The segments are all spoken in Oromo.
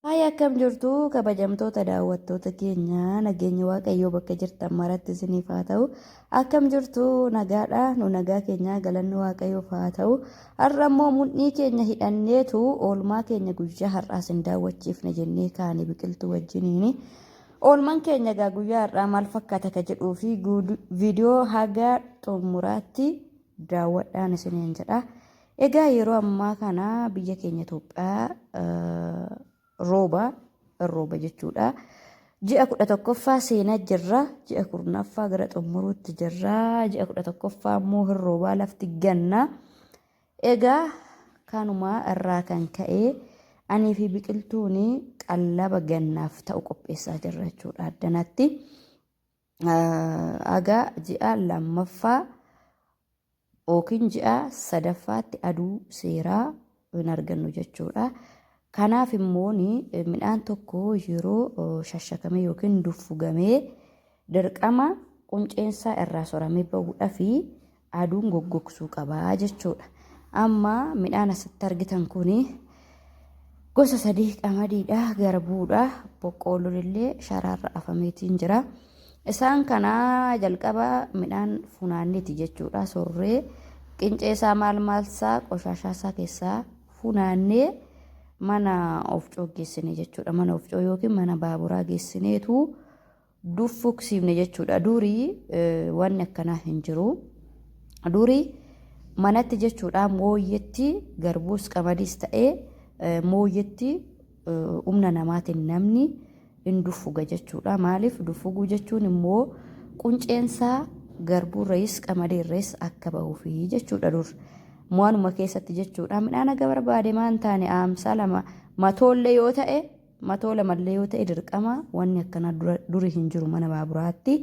Haay, akkam jirtu kabajamtoota daawwattoota keenya? Nageenya Waaqayyoo bakka jirtan maratti isiniif haa ta'u. Akkam jirtu? Nagaadha? Nu nagaa keenya, galanni Waaqayyoof haa ta'u. Har'a immoo mudhii keenya hidhanneetu oolmaa keenya guyyaa har'aa isin daawwachiifne jennee kaane Biqiltuu wajjiniini. Oolmaan keenya egaa guyyaa har'aa maal fakkaata ka jedhuu fi viidiyoo haga xumuraatti daawwadhaan isiniin jedha. Egaa yeroo ammaa kana biyya keenya Itoophiyaa rooba rooba jechuudha. Ji'a 11ffaa seenaa jirra. Ji'a 10ffaa gara xumuruutti jirra. Ji'a 11ffaa immoo hin roobaa, lafti ganna. Egaa kanuma irraa kan ka'e anii fi Biqiltuun qallaba gannaaf ta'u qopheessaa jirra jechuudha addanatti. Haga ji'a lammaffaa yookiin ji'a sadaffaatti aduu seeraa hin argannu jechuudha. Kanaaf immoo midhaan tokko yeroo shashakamee yookiin duffugamee dirqama qunceensaa irraa soramee bahuudhaaf aduun goggogsuu qaba jechuudha. Amma midhaan asitti argitan kun gosa sadii: qamadiidha, garbuudha, boqqoolloon illee sharaarra afameetiin jira. Isaan kana jalqaba midhaan funaanneeti jechuudha. Sorree qinceesaa maal maalsaa qoshaashaasaa keessaa funaannee mana ofcoo geessine jechuudha. Mana ofcoo yookiin mana baaburaa geessineetu duffugsiifne jechuudha. Durii wanni akkanaa hin jiru. Durii manatti jechuudha, mooyyetti garbuus qamadiis ta'ee mooyyetti humna namaatiin namni hin duffuga jechuudha. Maaliif duffuguu jechuun immoo qunceensaa garbuurrayis qamadiirrayis akka bahuufi jechuudha dur. Waanuma keessatti jechuudha, midhaan haga barbaade maan taane aamsaa lama matoollee yoo ta'e, matoo lamallee yoo ta'e, dirqama wanni akkanaa duri hin jiru. Mana baaburaatti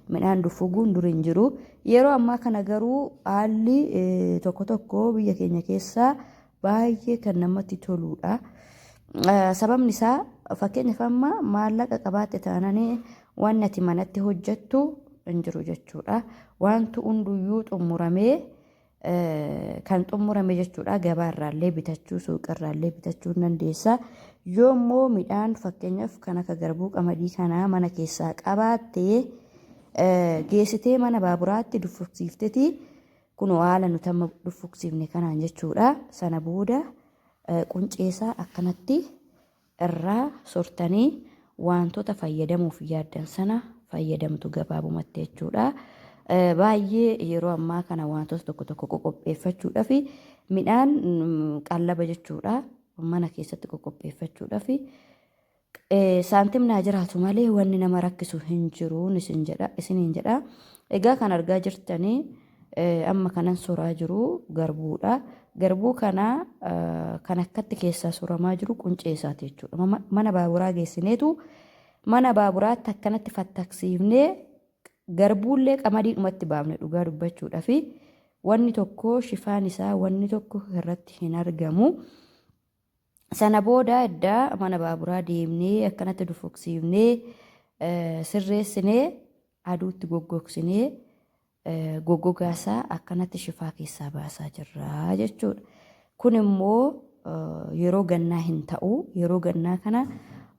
midhaan duffuguun duri hin jiru. Yeroo ammaa kana garuu haalli tokko tokko biyya keenya keessaa baay'ee kan namatti toludha. Sababni isaa, fakkeenyaaf, amma maallaqa qabaatte taananii wanni ati manatti hojjettu hin jiru jechuudha. Wanti hunduyyuu xumuramee kan xumurame jechuudha. Gabaa irraallee bitachuu, suuqirraallee bitachuu hin dandeessa. Yoo immoo midhaan, fakkeenyaaf, kan akka garbuu, qamadii kanaa mana keessaa qabaattee, geessitee mana baaburaatti duffugsiifteti kunoo haala nuti amma duffugsiifne kanaan jechuudha. Sana booda qunceesaa akkanatti irraa sortanii wantoota fayyadamuuf yaaddan sana fayyadamtu gabaabumatti jechuudha. Baay'ee yeroo ammaa kana wantoota tokko tokko qoqopheeffachuudhaaf midhaan qallaba jechuudha. Mana keessatti qoqopheeffachuudhaaf saantimnaa jiraatu malee wanni nama rakkisu hin jiru isiniin jedha. Egaa kan argaa jirtanii amma kanan soraa jiru garbuudha. Garbuu kana kan akkatti keessaa soramaa jiru quncee isaati jechuudha. Mana baaburaa geessineetu mana baaburaatti akkanatti fattaksiifnee garbuullee qamadiidhumatti baafne. Dhugaa dubbachuudhaa fi wanni tokko shifaan isaa wanni tokko irratti hin argamu. Sana booda edda mana baaburaa deemnee akkanatti dufuqsiifnee sirreessinee aduutti goggogsinee goggogaa isaa akkanatti shifaa keessaa baasaa jirra jechuudha. Kun immoo yeroo gannaa hin ta'u. Yeroo gannaa kana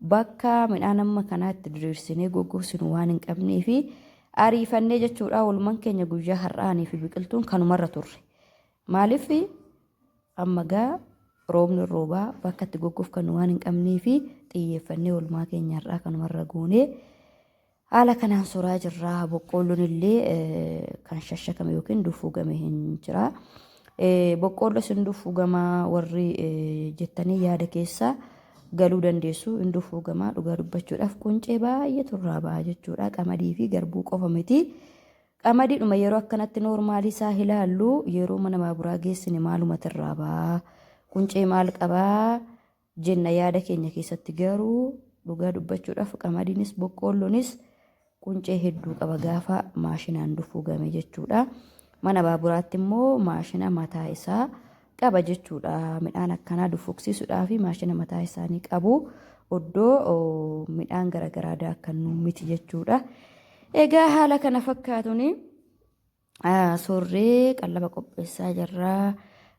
bakka midhaan amma kanaatti diriirsinee goggogsinu waan hin qabnee fi ariifannee jechuudha, oolmaan keenya guyyaa har'aanii fi Biqiltuun kanumarra turre. Maaliif amma gaa roobni roobaa bakka itti goggofkannu waan hin qabnee fi xiyyeeffannee oolmaa keenya har'aa kanumarra goonee haala kanaan soraa jirra. Boqqoolloon illee kan shashakame yookiin duffugame hin jira. Boqqoollo isin duffugamaa warri jettanii yaada keessa galuu dandeessu, hin duffugamaa. Dhugaa dubbachuudhaaf quncee baay'eetu irraa ba'a jechuudha. Qamadii fi garbuu qofa miti. Qamadiidhuma yeroo akkanatti noormaalii isaa ilaallu, yeroo mana baaburaa geessine maalumatu irraa ba'a? Quncee maal qabaa? Jenna yaada keenya keessatti. Garuu dhugaa dubbachuudhaaf qamadiinis boqqoollonis quncee hedduu qaba gaafa maashinaan duffugame jechuudha. Mana baaburaatti immoo maashina mataa isaa qaba jechuudha. Midhaan akkanaa duffugsiisuudhaaf maashina mataa isaanii qabu. Oddoo midhaan garaagaraa daakkannu miti jechuudha. Egaa haala kana fakkaatuun sorree qallaba qopheessaa jirra.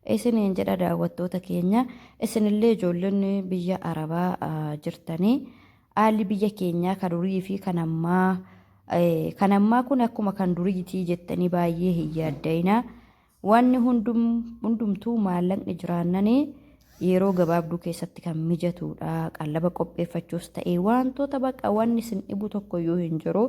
Isiniin jedha daawwattoota keenya. Isinillee ijoollonni biyya Arabaa jirtanii haalli biyya keenyaa kan durii fi kan ammaa kan ammaa kun akkuma kan duriitii jettanii baay'ee hin yaadda'inaa. Wanni hundumtuu maallaqni jiraannanii yeroo gabaabduu keessatti kan mijatuudha. Qallaba qopheeffachuus ta'ee wantoota baqa wanni isin dhibu tokkoyyuu hin jiru.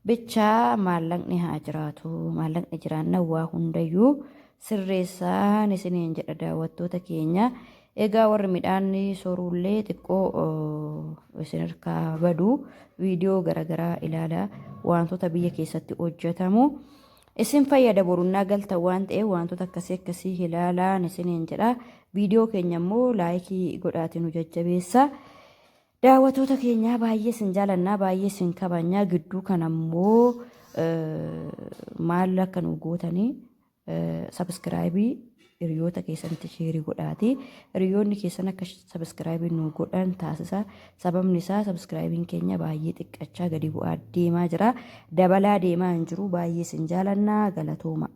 Bichaa maallaqni haa jiraatu. Maallaqni jiraannan waa hundayyuu sirreessaan isiniin jedha daawwattoota keenya. Egaa warri midhaan soruullee xiqqoo isin harkaa badu viidiyoo garaagaraa ilaala wantoota biyya keessatti hojjetamu. Isin fayyada borunnaa galtan waan ta'eef wantoota akkasii akkasii ilaalaan isiniin jedha. Viidiyoo keenya immoo laayikii godhaatii nu jajjabeessa. Daawwattoota keenyaa baay'ee isin jaalannaa baay'ee isin kabajnaa gidduu kana immoo maal akka nu gootanii sabiskiraayibii hiriyoota keessanitti sheerii godhaati. Hiriyoonni keessan akka sabiskiraayibii nu godhan taasisa. Sababni isaa sabiskiraayibiin keenya baay'ee xiqqachaa gadi bu'aa deemaa jira. Dabalaa deemaa hin jiru. Baay'ee isin jaalannaa galatooma.